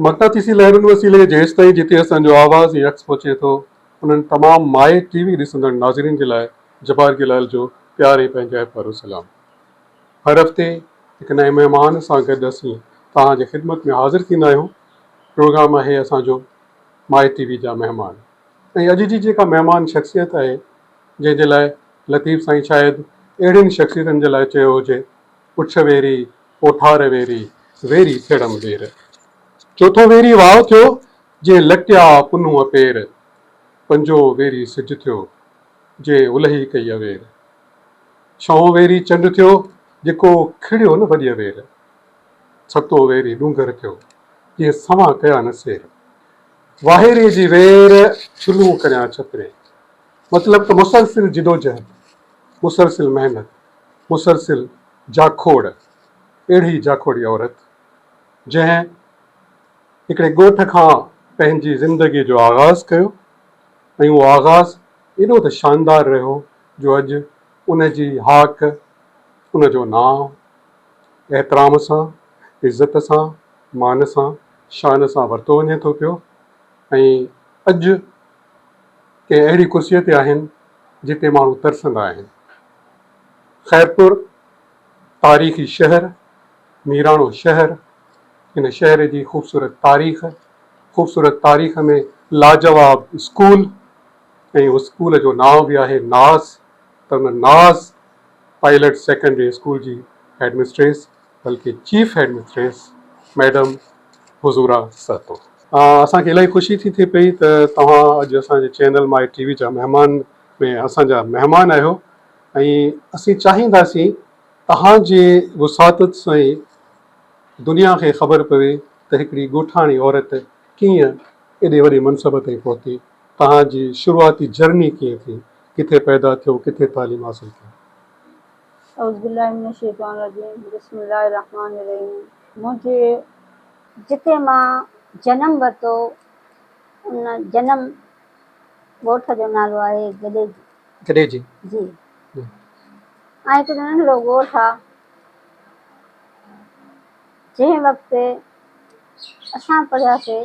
مقناطيسي لهرن وسيلي جيستائين جتي اسان جو آواز ۽ عڪس پهچي ٿو، انهن تمام مائي ٽي وي ڏسندڙ ناظرين جي لاء جبار گلال جو پيار ۽ پنهنجائپ وارو سلام. هر هفتي هڪ نئين مهمان سان گڏ اسين توهان جي خدمت ۾ حاضر ٿيندا آهيون. پروگرام آهي اسان جو مائي ٽي وي جا مهمان ۽ اڄ جي جيڪا مهمان شخصيت آهي جنهن جي لاء لطيف سائين شايد اهڙين شخصيتن جي لاء چيو هجي پڇ ويري پوٺار ويري، ويري ٿيڙم وير. چوٿون ويري واء ٿيو، جنهن لٽيا پنهونء پير. پنجون ويري سج ٿيو، جنهن الهي ڪئي اوير. ڇهون ويري چنڊ ٿيو، جيڪو کڙيو نه وڏيء وير. ستون ويري ڏونگر ٿيو، جنهن سوان ڪيا نه سير. واهيري جي وير، ڇلون ڪريان ڇپري. مطلب ته مسلسل جدوجهد، مسلسل محنت، مسلسل جاکوڙ، اهڙي جاکوڙي عورت، جنهن هڪڙي ڳوٺ کان پنهنجي زندگيء جو آغاز ڪيو ۽ اهو آغاز ايڏو ته شاندار رهيو جو اڄ ان جي هاڪ، ان جو نانء احترام سان، عزت سان، مان سان، شان سان ورتو وڃي ٿو پيو ۽ اڄ ڪنهن اهڙي ڪرسيء تي آهن جتي ماڻهو ترسندا آهن. خيرپور تاريخي شهر، ميراڻو شهر، هن شهر جي خوبصورت تاريخ، خوبصورت تاريخ ۾ لاجواب اسڪول ۽ اسڪول جو نانء به آهي ناز ته ان ناز پائلٽ سيڪنڊري اسڪول جي هيڊ مسٽريس بلڪه chief head mistress madam Huzoora Sahto. اسان کي الاهي خوشي ٿي ٿئي پئي ته توهان اڄ اسان جي چينل مائي ٽي وي جا مهمان ۾ اسان جا مهمان آهيو ۽ اسين چاهينداسين توهان جي وساطت سان ئي دنيا کي خبر پوي ته هڪڙي ڳوٺاڻي عورت ڪيئن ايڏي وڏي منصب تائين پهتي، توهان جي شروعاتي جرني ڪيئن ٿي، ڪٿي پيدا ٿيو، ڪٿي تعليم حاصل ڪئي. اعوذ بالله من الشيطان الرجيم بسم الله الرحمٰن الرحيم منهنجي جتي مان جنم ورتو ان جنم ڳوٺ جو نالو آهي گڏيجي. گڏيجي. جي ۽ هڪ ننڍڙو ڳوٺ آ جنهن وقت اسان پڙهياسي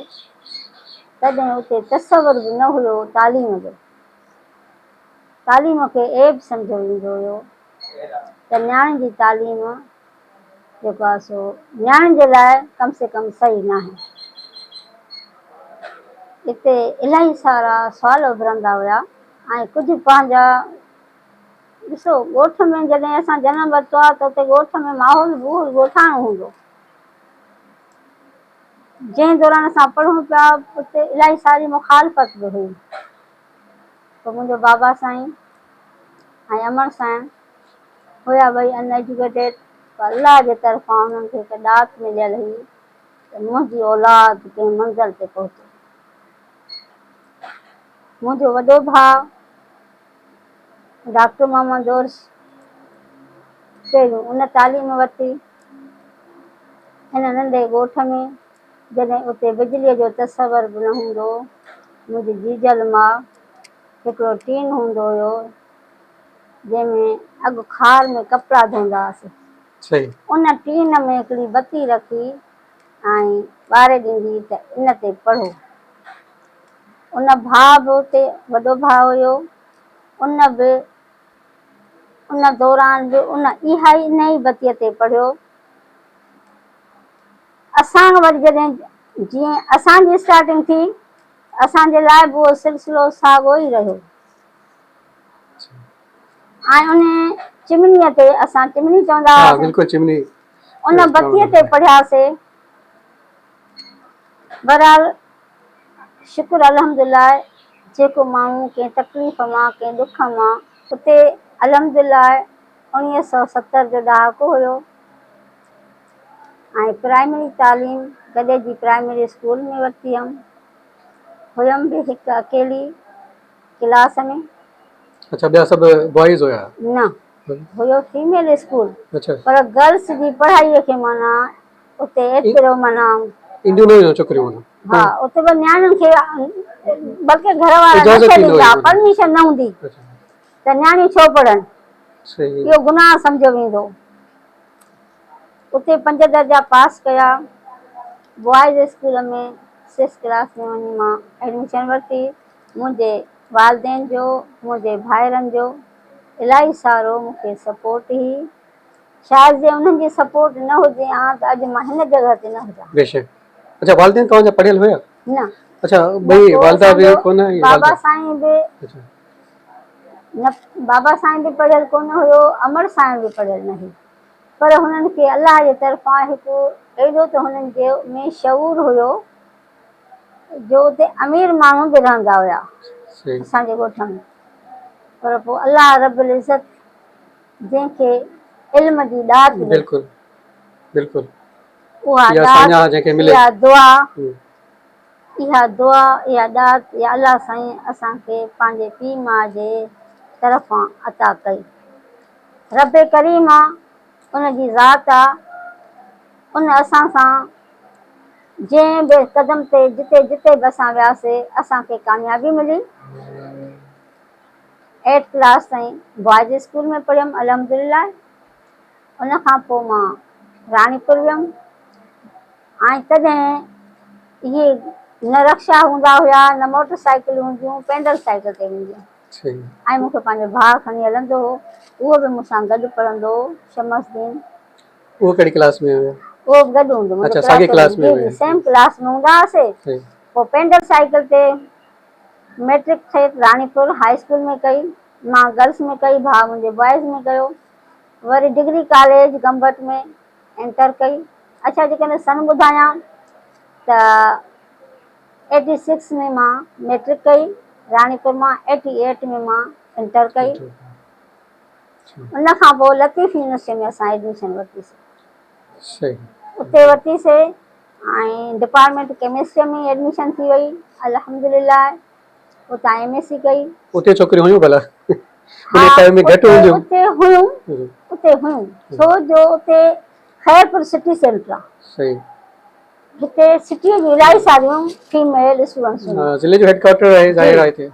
تڏهن اتي تصور به نه هيو تعليم جو تعليم کي عيب سمجهيو ويندو هيو ته نياڻين جي تعليم جيڪو آهي سو نياڻين جي لاء ڪم سي ڪم صحيح ناهي. اتي الاهي سارا سوال اڀرندا هيا ۽ ڪجهه پنهنجا ڏسو ڳوٺ ۾ جڏهن اسان جنم ورتو آهي ته اتي ڳوٺ ۾ ماحول به اهو ئي ڳوٺاڻو هوندو جنهن دوران اسان پڙهون پيا اتي الاهي ساري مخالفت به هئي پوء منهنجو بابا سائين ۽ امڙ سائڻ هيا ٻئي ان ايجوڪيٽيڊ پر الله جي طرفان انهن کي هڪ ڏات مليل هئي ته منهنجي اولاد ڪنهن منزل تي پهچي. منهنجو وڏو ڀاء ڊاڪٽر محمد عرس پهريون ان تعليم ورتي هن ننڍي ڳوٺ ۾ جڏهن اتي بجليء جو تصور به نه هوندو هو. منهنجي جيجل ماء هڪڙو ٽين هوندو هيو جنهن ۾ اڳ خار ۾ ڪپڙا ڌوندا هئاسين. ان ٽين ۾ هڪڙي بتي رکي ۽ ٻاري ڏيندي ته ان تي پڙهو. ان ڀاء به اتي وڏو ڀاء هيو، ان به ان دوران به ان اها ئي ان ئي بتيء تي پڙهيو. اسان وري جڏهن جيئن اسان جي اسٽارٽنگ ٿي اسان جي لاء به اهو سلسلو ساڳيو ئي رهيو. ۽ ان چمنيء تي اسان چمني چوندا ها هئاسين بلڪل چمني ان بتيء تي پڙهياسي. بهرحال شڪر الحمدلله جيڪو ماڻهو ڪنهن تڪليف مان ڪنهن ڏک مان اتي الحمدلله 1970 جو ڏهاڪو هيو ۽ پرائمري تعليم گڏي جي پرائمري اسڪول ۾ ورتي هيم هيم به هڪ اڪيلي ڪلاس ۾. اڇا ٻيا سڀ بوائز هيا؟ نه هيو فيميل اسڪول اڇا پر گرلس جي پڙهائي کي معنيٰ اتي ايترو معنيٰ اينديون نه هيون ڇوڪريون معنيٰ ها اتي به نياڻين کي بلڪه گهر وارا نه اجازت ئي نه ڇڏيندا هئي پرميشن نه هوندي ته نياڻيون ڇو پڙهن صحيح اهو گناهه سمجهيو ويندو اتي پنج درجا پاس ڪيا. بوائز اسڪول ۾ سڪس ڪلاس ۾ وڃي مان ايڊميشن ورتي. منهنجي والدين جو منهنجي ڀائرن جو الاهي سارو مون کي سپورٽ هئي. شايد جي انهن جي سپورٽ نه هجي ها ته اڄ مان هن جڳهه تي نه هجان. بيشڪ. اڇا والدين توهان جا پڙهيل هيا؟ نه. اڇا ٻئي والده به ڪونه ۽ بابا سائين به اڇا. نه بابا سائين به پڙهيل ڪونه هيو امڙ سائين به پڙهيل نه هئي پر هنن کي الله جي طرفان هڪ ايڏو ته هنن جي ۾ شعور هيو جو اتي امير ماڻهو به رهندا هيا اسان جي ڳوٺ ۾ پر پوء الله رب العزت جنهن کي علم جي ڏات ڏئي. بلڪل بلڪل اها اها ڏات ساڃاهه جنهن کي ملي. اها دعا اها دعا اها ڏات اها الله سائين اسان کي پنهنجي پيء ماء جي طرفان عطا ڪئي. رب ڪريم آ ان جي ذات آ ان اسان سان جنهن به قدم تي جتي جتي به اسان وياسي اسان کي ڪاميابي ملي. ايٽ ڪلاس تائين بوائز اسڪول ۾ پڙهيم الحمدلله ان کان پوء مان راڻيپور ويم ۽ تڏهن اهي نه رڪشا هوندا هيا نه موٽر سائيڪل هونديون پينڊل سائيڪل تي ويندي هيم ۽ مون کي پنهنجو ڀاء کڻي هلندو هو اهو به مون سان گڏ پڙهندو هو شمس الدين. اهو ڪهڙي ڪلاس ۾ هيو؟ اهو به گڏ هوندو اڇا ساڳي ڪلاس ۾ جي جي سيم ڪلاس ۾ هوندا هئاسي پوء پينڊل سائيڪل تي مئٽرڪ ٿئي راڻيپور هاء اسڪول ۾ ڪئي، مان گرلس ۾ ڪئي، ڀاء منهنجي بوائز ۾ ڪيو. وري ڊگري ڪاليج گمبٽ ۾ انٽر ڪئي. اڇا جيڪڏهن سن ٻڌايان ته ايٽي سڪس ۾ مان مئٽرڪ ڪئي راڻيپور مان، ايٽي ايٽ ۾ مان انٽر ڪئي. ان کان پوء لطيف يونيورسٽي ۾ اسان ايڊميشن ورتيسي. اتي ورتيسي ۽ ڊپارٽمينٽ ڪيمسٽري ۾ ايڊميشن ٿي وئي الحمدلله اتان ايم ايس سي ڪئي. اتي ڇوڪريون هيون ڀلا؟ ان ٽائيم ۾ گهٽ هونديون. اتي هيون اتي هيون ڇو جو اتي خيرپور سٽي سينٽر آ. صحيح. هتي سٽي جون الاهي ساريون فيميل اسٽوڊنٽس هيون. ضلعي جو هيڊ ڪوارٽر آهي ظاهر آهي هتي.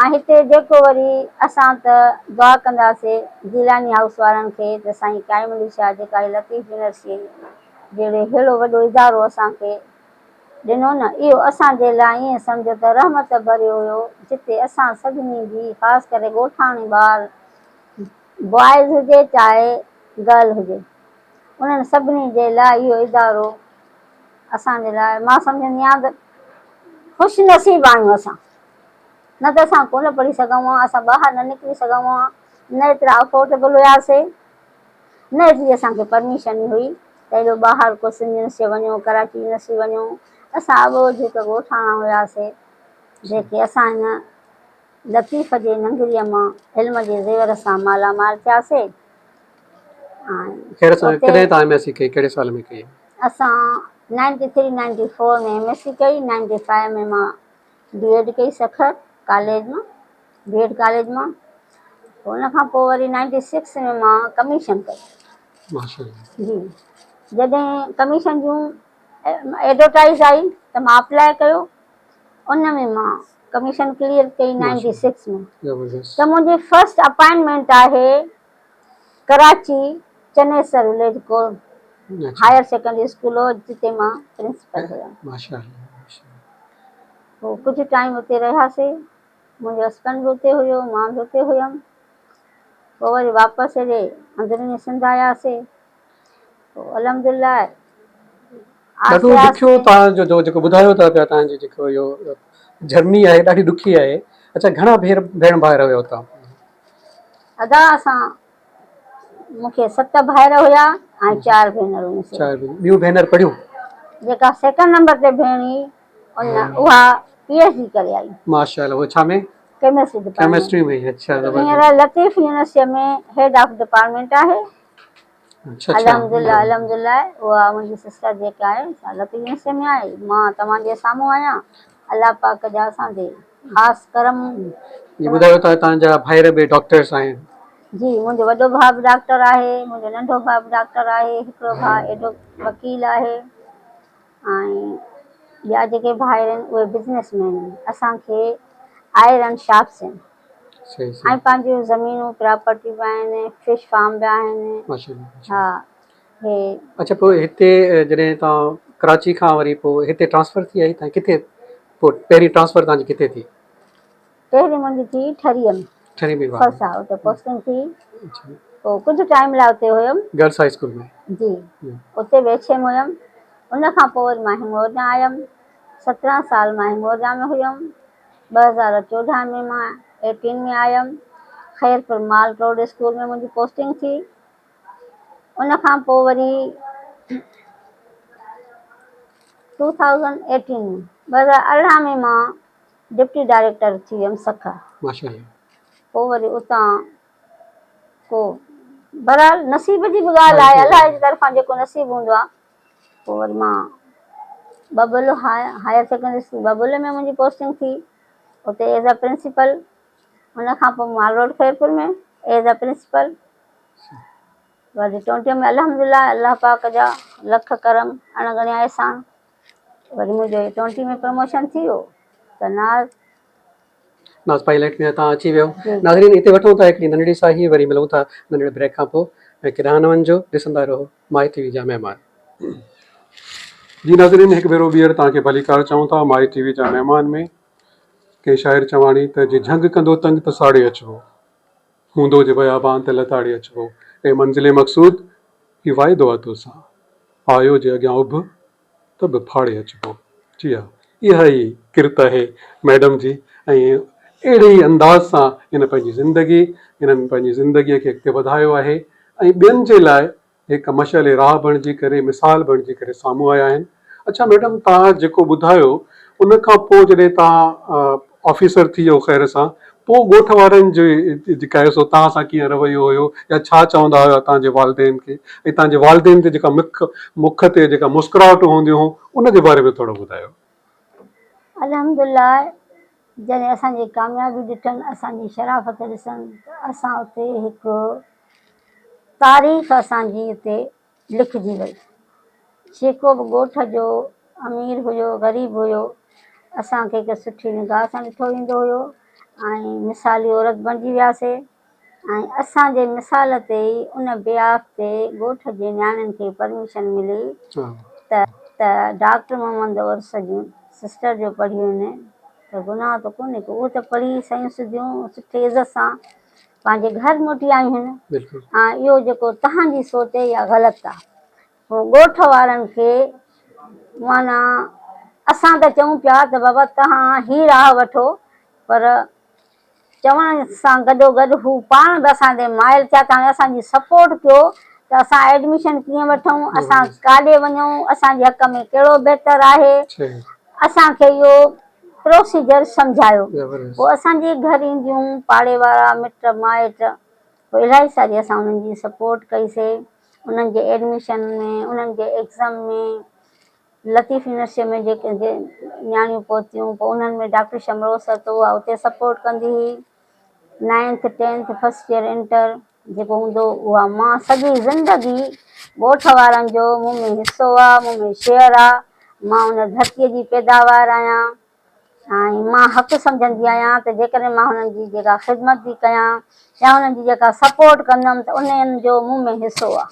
۽ هتي جيڪو وري اسان ته دعا ڪنداسي جيلاني هائوس وارن کي ته سائين قائم علي شاهه جيڪا هي لطيف يونيورسٽي جهڙو ههڙو وڏو ادارو اسان کي ڏنو نه اهو اسان جي لاء ائين سمجهو ته رحمت ڀريو هيو جتي اسان سڀني جي خاص ڪري ڳوٺاڻي ٻار بوائز هجي چاهي گرل هجي انهن سڀني جي لاء اهو ادارو اسان جي لاء مان سمجهندي آهيان ته خوش نصيب آهيون اسان. نه ته اسان ڪونه پڙهي سگهون ها، اسان ٻاهر نه نڪري سگهون ها، نه ايترا افورڊيبل هياسي، نه ايتري اسان کي پرميشن هئي ته ايڏو ٻاهر ڪو سنڌ يونيورسٽي وڃو، ڪراچي يونيورسٽي وڃو، اسان اٻوجهه هڪ ڳوٺاڻا هياسي، جيڪي اسان هن لطيف جي ننگريء مان علم جي زيور سان مالا مال ٿياسي ۽ خير سان ڪڏهن توهان ايم ايس سي ڪئي، ڪهڙي سال ۾ ڪئي؟ اسان ninety three ninety four ۾ M S C ڪئي، نائنٽي فائيو ۾ مان بي ايڊ ڪئي سکر ڪاليج مان بي ايڊ ڪاليج مان پوء ان کان پوء وري نائنٽي سڪس ۾ مان ڪميشن ڪئي جي جڏهن ڪميشن جون ايڊورٽائز آئي ته مان اپلاء ڪيو ان ۾ مان ڪميشن ڪليئر ڪئي نائنٽي سڪس ۾ ته منهنجي فرسٽ اپائنٽمينٽ آهي ڪراچي چنيسر وليج ڪو هائر سيڪنڊري اسڪول هو جتي مان پرنسپل هيم. پوء ڪجهه ٽائيم اتي رهياسي منهنجو هسبنڊ به اتي هيو مان به اتي هيم پوء وري واپس هيڏي اندروني سنڌ آياسي پوء الحمدلله ڏاڍو ڏکيو توهان جو جيڪو ٻڌايو ٿا پيا توهان جي جيڪو اهو جرني آهي ڏاڍي ڏکي آهي اڇا گهڻا ڀير ڀيڻ ڀائر هيو توهان؟ ادا اسان مون کي ست ڀائر هيا ۽ چار ڀينرون هيون. چار ڀينرون ٻيون ڀينر پڙهيون؟ جيڪا سيڪنڊ نمبر تي ڀيڻ هئي ان اها پي ايڇ ڊي ڪري آئي. ماشاءالله اها ڇا ۾؟ Chemistry department. ڪيمسٽري ۾ اڇا زبردست. هينئر Latif university ۾ head of department آهي. اڇا اڇا. الحمدلله الحمدلله اها منهنجي سسٽر جيڪا آهي سا لطيف يونيورسٽي ۾ آهي مان توهان جي سامهون آهيان الله پاڪ جا اسان تي خاص ڪرم. جي ٻڌايو ته توهان جا ڀائر به ڊاڪٽرس آهن. جي منهنجو وڏو ڀاء به ڊاڪٽر آهي منهنجو ننڍو ڀاء به ڊاڪٽر آهي هڪڙو ڀاء ايڊو وڪيل آهي ۽ ٻيا جيڪي ڀائر آهن اهي بزنس مين آهن اسان کي آئرن شاپس آهن ۽ پنهنجون زمينون پراپرٽيون به آهن فش فارم به آهن ها هي. اڇا پوء هتي جڏهن توهان ڪراچي کان وري پوء هتي ٽرانسفر ٿي آئي تان ڪٿي پوء پهرين ٽرانسفر تان جي ڪٿي ٿي؟ پهرين منهنجي ٿي ٺريء ۾. ٺري ۾ واهه. فرسٽ ها اتي پوسٽنگ ٿي. پوء ڪجهه ٽائيم لاء اتي هيم. Girls high school ۾. جي اتي به ايڇ ايم هيم. ان کان پوء وري مان هڱورجا آيم. 17 سال مان هڱورجا ۾ هيم. 2014 ۾ مان ايٽين ۾ آيم. خيرپور مال روڊ اسڪول ۾ منهنجي پوسٽنگ ٿي. ان کان پوء وري ٽو ٿائوزنڊ ايٽين ۾ 2018 ۾ مان ڊپٽي ڊائريڪٽر ٿي ويم سکر. ماشاءالله. پوء وري اتان ڪو بهرحال نصيب جي به ڳالهه آهي الله جي طرفان جيڪو نصيب هوندو آهي. پوء وري مان ٻٻل هائر سيڪنڊري اسڪول ٻٻل ۾ منهنجي پوسٽنگ ٿي اتي ايز اي پرنسپل. ان کان پوء mall road Khairpur ۾ as a principal. وري ٽونٽي ۾ الحمدلله الله پاڪ جا لک ڪرم اڻ ڳڻيا احسان. وري منهنجو ٽونٽي ۾ پروموشن ٿي ويو ته ناز ناز پائلٽ ۾ تان اچي ويو. ناظرين اتي وٺون ٿا هڪڙي ننڍڙي ساهي وري ملون ٿا ننڍڙي بريڪ کان پوء ۽ ڪيڏانهن نه وڃجو ڏسندا رهو مائي ٽي وي جا مهمان. جي ناظرين هڪ ڀيرو ٻيهر توهان کي ڀليڪار چئون ٿا مائي ٽي وي جا مهمان ۾. ڪنهن شاعر چواڻي ته جي جهنگ ڪندو تنگ ته ساڙي اچبو، هوندو جي بيابان ته لتاڙي اچبو. اي منزل مقصود هي واعدو آ توسان، آيو جي اڳيان اڀ ته به ڦاڙي اچبو. جي ها اها ئي ڪرت آهي ميڊم جي ۽ اهڙي ئي انداز سان هن پنهنجي زندگي هنن پنهنجي زندگيء کي اڳتي وڌايو آهي ۽ ٻين جي لاء هڪ مشعل راهه بڻجي ڪري مثال بڻجي ڪري سامهون آيا آهن. اڇا ميڊم توهان جيڪو ٻڌايو ان کان پوء جڏهن توهان آفيسر ٿي ويو خير سان پوء ڳوٺ وارن جو جيڪا آهي سو توهان سان ڪيئن رويو هيو يا ڇا چوندا هيا توهان جي والدين کي ۽ توهان جي والدين جي جيڪا مک مک تي جيڪا مسڪراهٽون هونديون هيون ان جي باري ۾ ٿورو ٻڌايو. الحمدلله جڏهن اسان جي ڪاميابي ڏٺن اسان جي شرافت ڏسن ته اسان اتي هڪ تاريخ اسان جي اتي لکجي وئي. جيڪو به ڳوٺ جو امير هيو غريب هيو اسان کي هڪ سٺي نگاهه سان ڏٺو ويندو هيو ۽ مثالي عورت بڻجي وياسي ۽ اسان جي مثال تي ئي ان بياف تي ڳوٺ جي نياڻين کي پرميشن ملي ته ته ڊاڪٽر محمد عرس جون سسٽر جو پڙهيون آهن ته گناهه ته ڪونهي ڪو اهي ته پڙهي سيون سڌيون سٺي عزت سان پنهنجي گهر موٽي آيون آهن ۽ اهو جيڪو توهان جي سوچ آهي اها غلط آهي. پوء ڳوٺ وارن کي معنيٰ اسان ته چئون پيا ته بابا توهان هي راهه وٺو پر چوڻ سان گڏوگڏ هو پاڻ به اسان تي مائل ٿيا ته هاڻي اسان جي سپورٽ ڪيو ته اسان ايڊميشن ڪيئن وٺون اسان ڪاڏي وڃون اسان جي حق ۾ ڪهڙو بهتر آهي اسان کي اهو پروسيجر سمجهايو. پوء اسان جي گهر اينديون پاڙي وارا مٽ مائٽ پوء الاهي ساري اسان انهن جي سپورٽ ڪئي سي انهن جي ايڊميشن ۾ انهن جي ايگزام ۾ لطيف يونيورسٽي ۾ جيڪي نياڻيون پهتيون پوء انهن ۾ ڊاڪٽر شمرو سر ته اها اتي سپورٽ ڪندي هئي ninth tenth first year inter جيڪو هوندو اها مان سڄي زندگي ڳوٺ وارن جو مون ۾ حصو آ مون ۾ شيئر آ مان ان ڌرتيء جي پيداوار آهيان ۽ مان حق سمجهندي آهيان ته جيڪڏهن مان هنن جي جيڪا خدمت ٿي ڪيان يا هنن جي جيڪا سپورٽ ڪندم ته انهن جو مون ۾ حصو آ.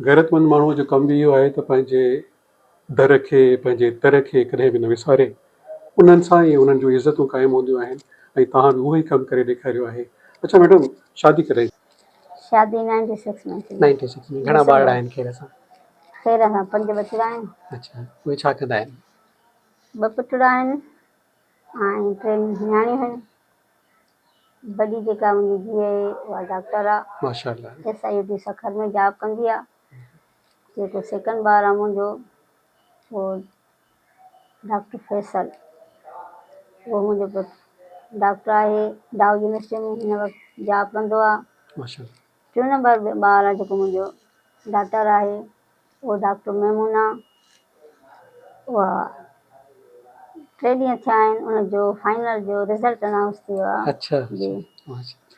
غيرتمند ماڻهوء جو ڪم به اهو آهي ته پنهنجي در کي، پنهنجي تر کي ڪڏهن به نه وساري. انهن سان ئي انهن جون عزتون قائم هونديون آهن ۽ توهان به اهو ئي ڪم ڪري ڏيکاريو آهي. اڇا ميڊم شادي ڪڏهن ٿي؟ شادي نائنٽي سڪس ۾ ٿي. نائنٽي سڪس ۾ گهڻا ٻارڙا آهن خير سان؟ خير سان پنج ٻچڙا آهن. اڇا اهي ڇا ڪندا آهن؟ ٻه پٽڙا آهن ۽ ٽي نياڻيون آهن. وڏي جيڪا منهنجي ڌيء آهي اها ڊاڪٽر آهي. ماشاءالله. S I U T Sukkur ۾ job ڪندي آهي. جيڪو سيڪنڊ ٻار آهي منهنجو اهو ڊاڪٽر فيصل اهو منهنجو پٽ ڊاڪٽر آهي ڊائو يونيورسٽي ۾ هن وقت جاب ڪندو آهي. ماشاءالله. ٽيون نمبر ٻار آهي جيڪو منهنجو ڊاٽر آهي اهو ڊاڪٽر ميمون آهي اها ٽي ڏينهن ٿيا آهن ان جو فائنل جو رزلٽ انائونس ٿي ويو آهي. اڇا جي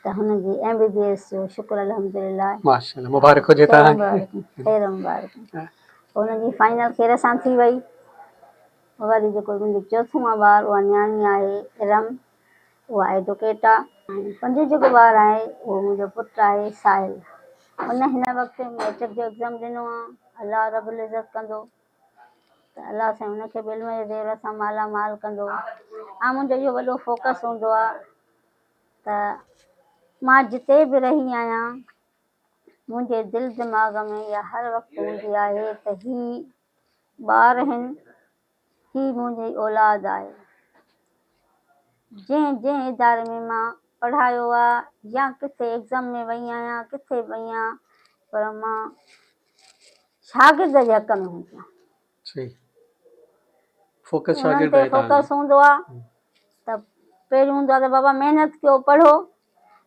ته هن جي ايم بي بي ايس جو شڪر الحمدلله. ماشاءالله مبارڪ هجي توهان کي. خير مبارڪ. هن جي فائنل خير سان ٿي وئي. وري جيڪو منهنجو چوٿون آهي ٻار اها نياڻي آهي ارم اها ايڊوڪيٽ آهي. ۽ پنجون جيڪو ٻار آهي اهو منهنجو پٽ آهي ساحل ان هن وقت ميٽرڪ جو ايگزام ڏنو آهي الله رب العزت ڪندو. ته الله سائين ان کي به علم جي زيور سان مالا مال ڪندو. ۽ منهنجو اهو وڏو فوڪس هوندو آهي ته مان جتي به رهي آهيان منهنجي دل دماغ ۾ اها هر وقت هوندي آهي ته هي ٻار آهن، هي منهنجي اولاد آهي. جنهن جنهن اداري ۾ مان پڙهايو آ يا ڪٿي ايگزام ۾ وئي آهيان ڪٿي به وئي آهيان پر مان شاگرد جي حق ۾ هوندي آهيان. صحيح فوڪس انهن شاگرد تي آهي توهان فوڪس جو. هوندو آ ته پهريون هوندو آ ته بابا محنت ڪيو پڙهو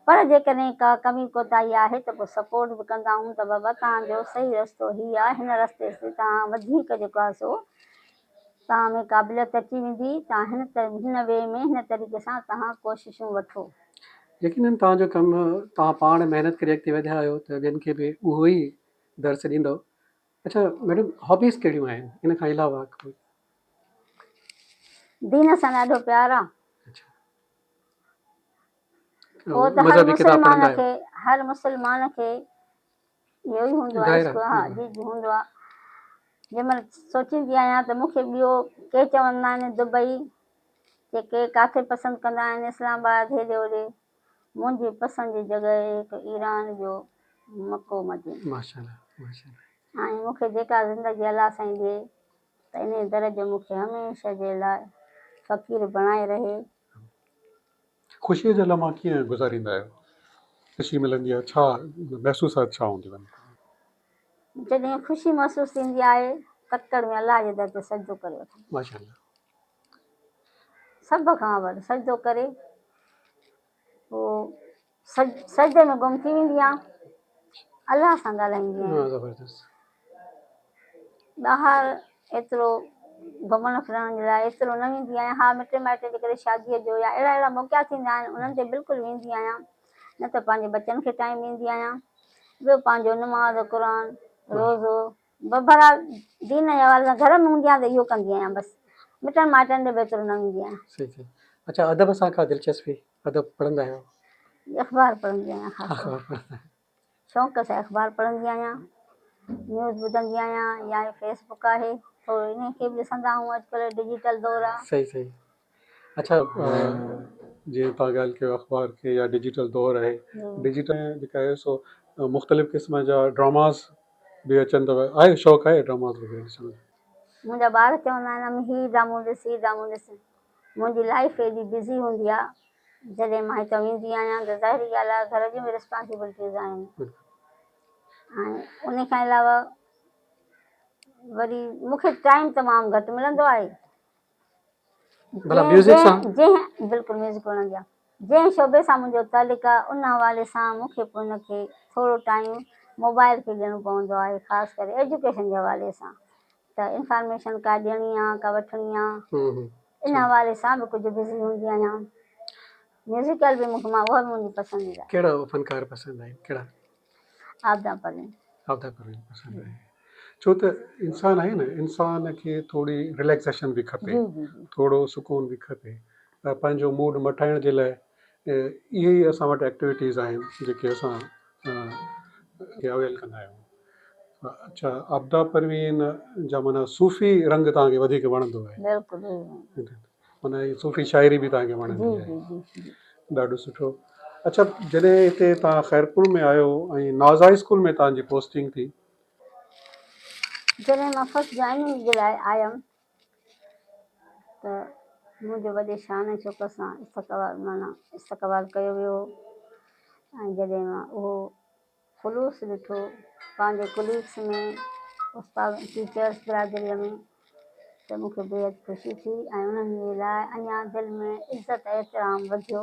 پر جيڪڏهن ڪا ڪمي ڪوتاهي آهي ته پوء سپورٽ به ڪندا آهيون ته بابا توهان جو صحيح رستو هي آ هن رستي تي توهان وڌيڪ جيڪو آ سو توهان ۾ قابليت اچي ويندي، توهان هن هن وي ۾ هن طريقي سان توهان ڪوششون وٺو. يقينن توهان جو ڪم توهان پاڻ محنت ڪري اڳتي وڌيا آهيو ته ٻين کي به اهو ئي درس ڏيندؤ. اڇا ميڊم هابيز ڪهڙيون آهن ان کان علاوه ڪوئي؟ دين سان ڏاڍو پيار آ. اڇا پوء ته هر مذهبي ڪتاب مسلمان پڙهندا آهيو؟ کي هر مسلمان کي اهو ئي هوندو آهي عشق ها جي جي هوندو آهي جنهن مهل سوچيندي آهيان ته مون کي ٻيو ڪي چوندا آهن دبئي چي ڪي ڪاٿي پسند ڪندا آهن اسلام آباد هيڏي هوڏي منهنجي پسند جي جڳهه هڪ ايران جو مڪو مدينو ماشاءالله ماشاءالله ۽ مون کي جيڪا زندگي الله سائين ڏي ته انهي در جو مون کي هميشه جي لاء فقير بڻائي رهي. خوشيء جا لمحا ڪيئن گذاريندا آهيو؟ خوشي ملندي آهي ڇا محسوسات ڇا هونديون آهن؟ جڏهن خوشي محسوس ٿيندي آهي تڪڙ ۾ الله جي در تي سجدو ڪري وٺندي آهيان. ماشاءالله. سڀ کان اول سجدو ڪري پوء سجدي ۾ گم ٿي ويندي آهيان الله سان ڳالهائيندي آهيان. زبردست. ٻاهر ايترو گهمڻ ڦرڻ جي لاء ايترو نه ويندي آهيان ها مٽ مائٽ جي ڪري شاديء جو يا اهڙا اهڙا موقعا ٿيندا آهن انهن تي بلڪل ويندي آهيان نه ته پنهنجي ٻچن کي ٽائيم ڏيندي آهيان ٻيو پنهنجو نماز قرآن روزو بهرحال دين جي حوالي سان گهر ۾ هوندي آهيان ته اهو ڪندي آهيان بس مٽن مائٽن ڏي به ايترو نه ويندي آهيان. صحيح صحيح اڇا ادب سان ڪا دلچسپي ادب پڙهندا آهيو؟ اخبار پڙهندي آهيان خاص طور. اخبار پڙهندا آهيو. شوق سان اخبار پڙهندي آهيان، نيوز ٻڌندي آهيان يا فيس بڪ آهي ٿورو انهي کي به ڏسندا آهيون اڄڪلهه ڊجيٽل دور آهي. صحيح صحيح اڇا جيئن توهان ڳالهه ڪيو اخبار کي يا ڊجيٽل دور آهي ڊجيٽل جيڪا آهي سو مختلف قسم جا ڊراماز به اچن ٿا آهي شوق آهي ڊراماز وغيره ڏسڻ جو؟ منهنجا ٻار چوندا آهن امي هي ڊرامو ڏس هي ڊرامو ڏس منهنجي لائيف ايڏي بزي هوندي آ جڏهن مان هتان ويندي آهيان ته ظاهري ڳالهه آ گهر جون به رسپانسبلٽيز آهن ۽ ان کان علاوه وري مون کي ٽائيم تمام گهٽ ملندو آهي ڀلا ميوزڪ سان جنهن بلڪل ميوزڪ وڻندي آ جنهن شعبي سان منهنجو تعلق آ ان حوالي سان مون کي پوء ان کي ٿورو ٽائيم موبائل کي ڏيڻو پوندو آهي خاص ڪري ايجوڪيشن جي حوالي سان ته انفارميشن ڪا ڏيڻي آ ڪا وٺڻي آ ان حوالي سان به ڪجهه بزي هوندي آهيان ميوزيڪل به مونکي مان اها به منهنجي پسنديده آهي. ڪهڙا فنڪار پسند آهن ڪهڙا؟ عابده پروين. عابده پروين پسند آهي ڇو ته انسان آهي نه انسان کي ٿوري رليڪسيشن به کپي ٿورو سڪون به کپي ته پنهنجو موڊ مٽائڻ جي لاء اهي ئي اسان وٽ ايڪٽيوٽيز آهن جيڪي اسان اويل ڪندا آهيون. اڇا عابده پروين جا معنيٰ صوفي رنگ توهان کي وڌيڪ وڻندو آهي. بلڪل. معنيٰ هي صوفي شاعري به توهان کي وڻندي جي آهي. جي جي جي. ڏاڍو سٺو. اڇا جڏهن هتي توهان خيرپور ۾ آيو ۽ ناز هاء اسڪول ۾ توهان جي پوسٽنگ ٿي. جڏهن مان فرسٽ جوائننگ جي لاء آيم ته منهنجو وڏي شان ۽ شوڪت سان استقبال معنيٰ استقبال ڪيو ويو هو ۽ جڏهن مان اهو خلوص ڏٺو پنهنجي ڪليگس ۾ استاد ٽيچرس برادريء ۾ ته مون کي بيحد خوشي ٿي ۽ انهن جي لاء اڃا دل ۾ عزت احترام وڌيو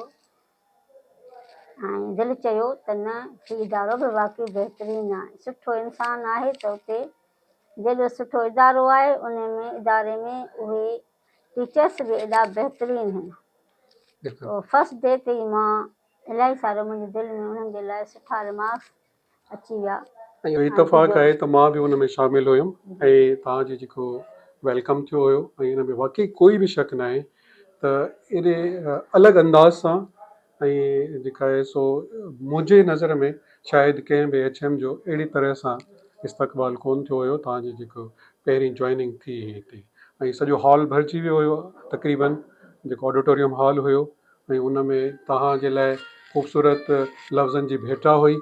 ۽ دل چيو ته نه هي ادارو به واقعي بهترين آهي سٺو انسان آهي ته اتي جيڏو سٺو ادارو آهي ان ۾ اداري ۾ اهي ٽيچرس به ايڏا بهترين آهن. فرسٽ ڊي تي ئي مان الاهي سارو منهنجي دل ۾ انهن جي لاء سٺا ريمارڪس اچي ويا. اهو اتفاق آهي ته مان به ان ۾ شامل هيم ۽ توهان جي جيڪو welcome ٿيو هيو ۽ ان ۾ واقعي ڪوئي به شڪ ناهي ته ايڏي الڳ انداز سان ۽ جيڪا آهي سو منهنجي نظر ۾ شايد ڪنهن به ايڇ ايم جو اهڙي طرح سان استقبال ڪونه ٿيو هيو توهان جي جيڪو پهرين جوائننگ ٿي هئي هتي. ۽ سڄو هال ڀرجي ويو هيو تقريبن جيڪو آڊيٽوريم هال هيو ۽ ان ۾ توهان جي لاء خوبصورت لفظن جي ڀيٽا هئي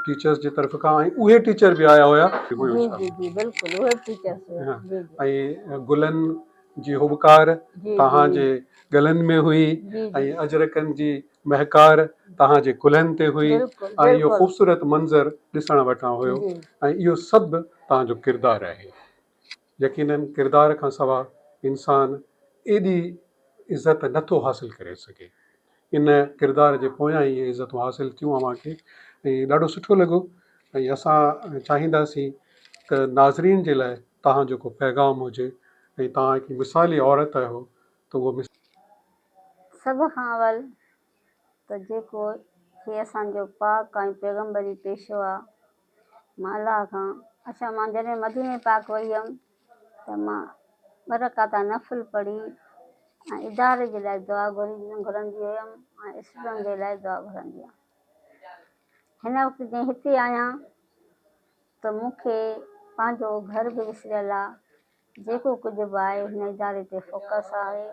ٽيچرس جي طرف کان ۽ اهي ٽيچر به آيا هيا. جي جي جي بلڪل اهي به ٽيچرس هيا جي جي. ۽ گلن جي هٻڪار توهان جي ڳلن ۾ هئي ۽ اجرڪن جي مهڪار توهان جي ڪلهن تي هئي ۽ اهو خوبصورت منظر ڏسڻ وٽان هيو ۽ اهو سڀ توهان جو ڪردار آهي. يقينن ڪردار کان سوا انسان ايڏي عزت نه ٿو حاصل ڪري سگهي. ان ڪردار جي پويان ئي اهي عزتون حاصل ٿيون اوهان کي ۽ ڏاڍو سٺو لڳو ۽ اسان چاهينداسين ته ناظرين جي لاء توهان جو ڪو پيغام هجي ۽ توهان هڪ مثالي عورت آهيو ته اهو سڀ کان اول ته جيڪو هي اسان جو پاڪ ۽ پيغمبري پيشو آ، مان الله کان اڇا مان جڏهن مديني پاڪ وئي هيم ته مان ٻه رڪعتا نفل پڙهي ۽ اداري جي لاء دعا گهرندي هيم ۽ اسٽوڊنٽ جي لاء دعا گهرندي هيم. هن وقت جئين هتي آهيان ته مون کي پنهنجو گهر به وسريل آ، جيڪو ڪجهه به آهي هن اداري تي فوڪس آهي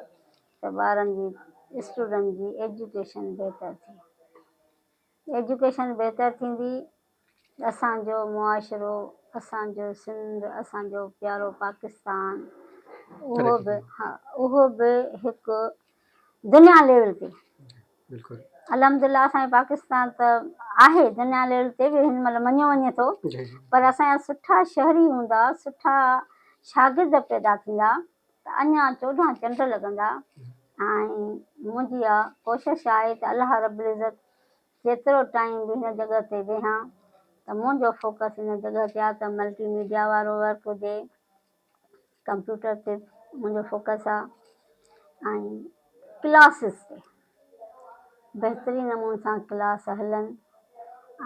ته ٻارن جي اسٽوڊنٽ جي ايجوڪيشن بهتر ٿئي. ايجوڪيشن بهتر ٿيندي ته اسان جو معاشرو، اسان جو سنڌ، اسان جو پيارو پاڪستان اهو به ها اهو به هڪ دنيا ليول تي بلڪل الحمدلله اسان جو پاڪستان ته آهي دنيا ليول تي به هن مهل مڃيو وڃي ٿو پر اسان جا سٺا شهري هوندا سٺا شاگرد پيدا ٿيندا ته اڃا 14 چنڊ لڳندا ۽ منهنجي اها ڪوشش آهي ته الله رب العزت جيترو ٽائيم به هن جڳهه تي ويهان ته منهنجو فوڪس هن جڳهه تي آهي ته ملٽي ميڊيا وارو ورڪ هجي ڪمپيوٽر تي منهنجو فوڪس آ ۽ ڪلاسز تي بهترين نموني سان ڪلاس هلن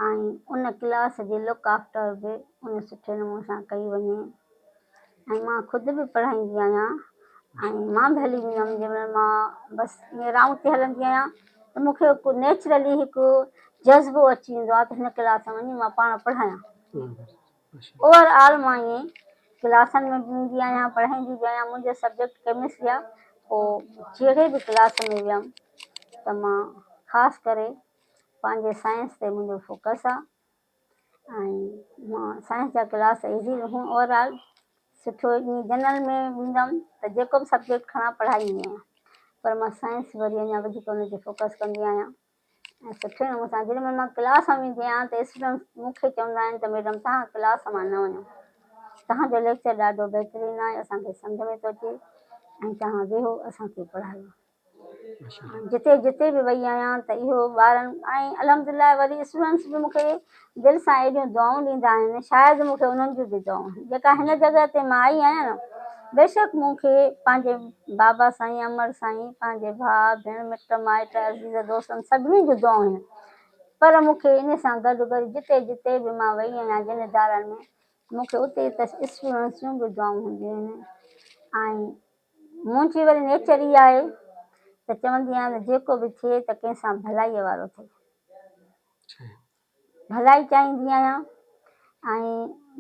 ۽ ان ڪلاس جي لڪ آفٽر به ان سٺي نموني سان ڪئي وڃي ۽ مان خود به پڙهائيندي آهيان ۽ مان به هلي ويندي هيم جنهن مهل مان بس ائين رائونڊ تي هلندي آهيان ته مون کي هڪ نيچرلي هڪ جذبو اچي ويندو آهي ته هن ڪلاس ۾ وڃي مان پاڻ پڙهايان. اوور آل مان ائين ڪلاسن ۾ به ويندي آهيان پڙهائيندي به آهيان منهنجو سبجيڪٽ ڪيمسٽري آهي پوء جهڙي به ڪلاس ۾ ويم ته مان خاص ڪري پنهنجي سائنس تي منهنجو فوڪس آهي ۽ مان سائنس جا ڪلاس ايزي هون اوور آل سٺو ائين جنرل ۾ ويندم ته جيڪو به سبجيڪٽ کڻان پڙهائيندي آهيان پر مان سائنس وري اڃا وڌيڪ ان تي فوڪس ڪندي آهيان ۽ سٺي نموني سان جيڏي مهل مان ڪلاس ۾ ويندي آهيان ته اسٽوڊنٽس مون کي چوندا آهن ته ميڊم توهان ڪلاس مان نه وڃو توهان جو ليڪچر ڏاڍو بهترين آهي اسان کي سمجهه ۾ ٿو اچي ۽ توهان ويهو اسان کي پڙهايو جتي جتي به وئي آهيان ته اهو ٻارن ۽ الحمد لله وري اسٽوڊنٽس به مون کي دل سان ايڏيون دعائون ڏيندا آهن شايد مون کي انهن جون به دعائون آهن جيڪا هن جڳهه تي مان آئي آهيان نه بيشڪ مون کي پنهنجي بابا سائين امڙ سائين پنهنجي ڀاء ڀيڻ مٽ مائٽ عزيز دوستن سڀني جون دعائون آهن پر مون کي ان سان گڏ گڏ جتي جتي به مان وئي آهيان جن ادارن ۾ مون کي اتي ته اسٽوڊنٽس جون به دعائون هونديون آهن ۽ منهنجي وري نيچر اها آهي ته چوندي آهيان ته جيڪو به ٿئي ته ڪنهن سان ڀلائيء وارو ٿئي. ڀلائي چاهيندي آهيان ۽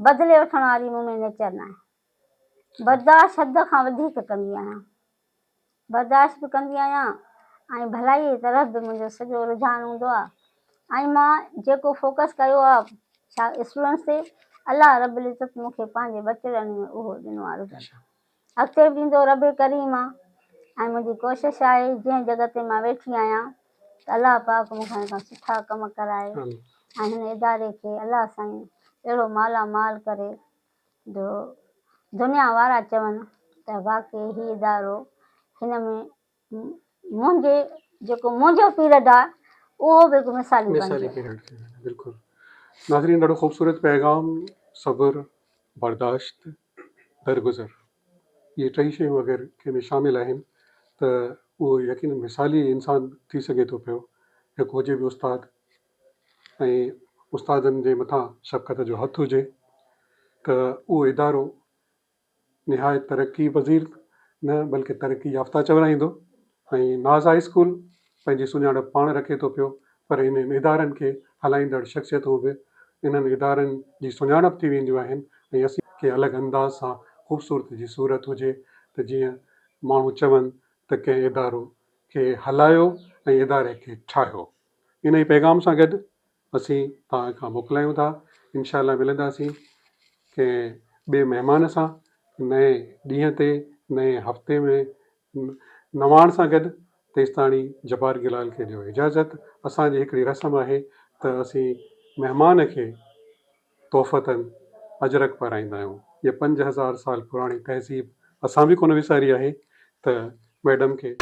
بدلي وٺڻ واري مون ۾ نيچر ناهي. برداشت حد کان وڌيڪ ڪندي آهيان. برداشت به ڪندي آهيان ۽ ڀلائيء جي طرف به منهنجو سڄو رجحان هوندو آهي ۽ مان جيڪو فوڪس ڪيو آهي اسٽوڊنٽس تي الله رب العزت مون کي پنهنجي ٻچڙن ۾ اهو ڏنو آهي رزق. اڳتي به ڏيندو رب ڪريم آ ۽ منهنجي ڪوشش آهي جنهن جڳهه تي مان ويٺي آهيان ته الله پاڪ مون کان هن کان سٺا ڪم ڪرائي ۽ هن اداري کي الله سائين اهڙو مالا مال ڪري جو دنيا وارا چون ته واقعي هي ادارو هن ۾ منهنجي جيڪو منهنجو پيريڊ آ اهو به هڪ مثالي بڻجي. مثالي پيريڊ ٿي وڃي بلڪل ناظرين ڏاڍو خوبصورت پيغام صبر برداشت درگذر اهي ٽئي شيون اگر ڪنهن ۾ شامل آهن ته اهو يقينن مثالي انسان ٿي سگهي ٿو پيو هڪ هجي به استاد ۽ استادن جي مٿان شفقت جو هٿ هجي ته اهو ادارو نهايت ترقي پذير نه بلڪه ترقي يافته چورائيندو ۽ ناز هاء اسڪول پنهنجي سڃاڻپ پاڻ رکي ٿو پيو پر انهن ادارن کي هلائيندڙ شخصيتون به انهن ادارن جي سڃاڻپ ٿي وينديون آهن ۽ اسين کي الڳ انداز سان خوبصورتي جي صورت هجي ته جيئن ماڻهو چون ته ڪنهن ادارو کي هلايو ۽ اداري کي ٺاهيو. انهي پيغام سان گڏ اسين توهان کان موڪلايون ٿا. انشاء الله ملنداسين ڪنهن ٻئي مهمان سان نئين ڏينهن تي نئين هفتي ۾ نواڻ سان گڏ تيستاڻي جبار گلال کي ڏيو اجازت. اسان جي هڪڙي رسم آهي ته اسين مهمان کي تحفتن اجرڪ پارائيندا آهيون. هيء 5000 سال پراڻي تهذيب اسان به ڪونه وساري آهي ته ميڊم کي.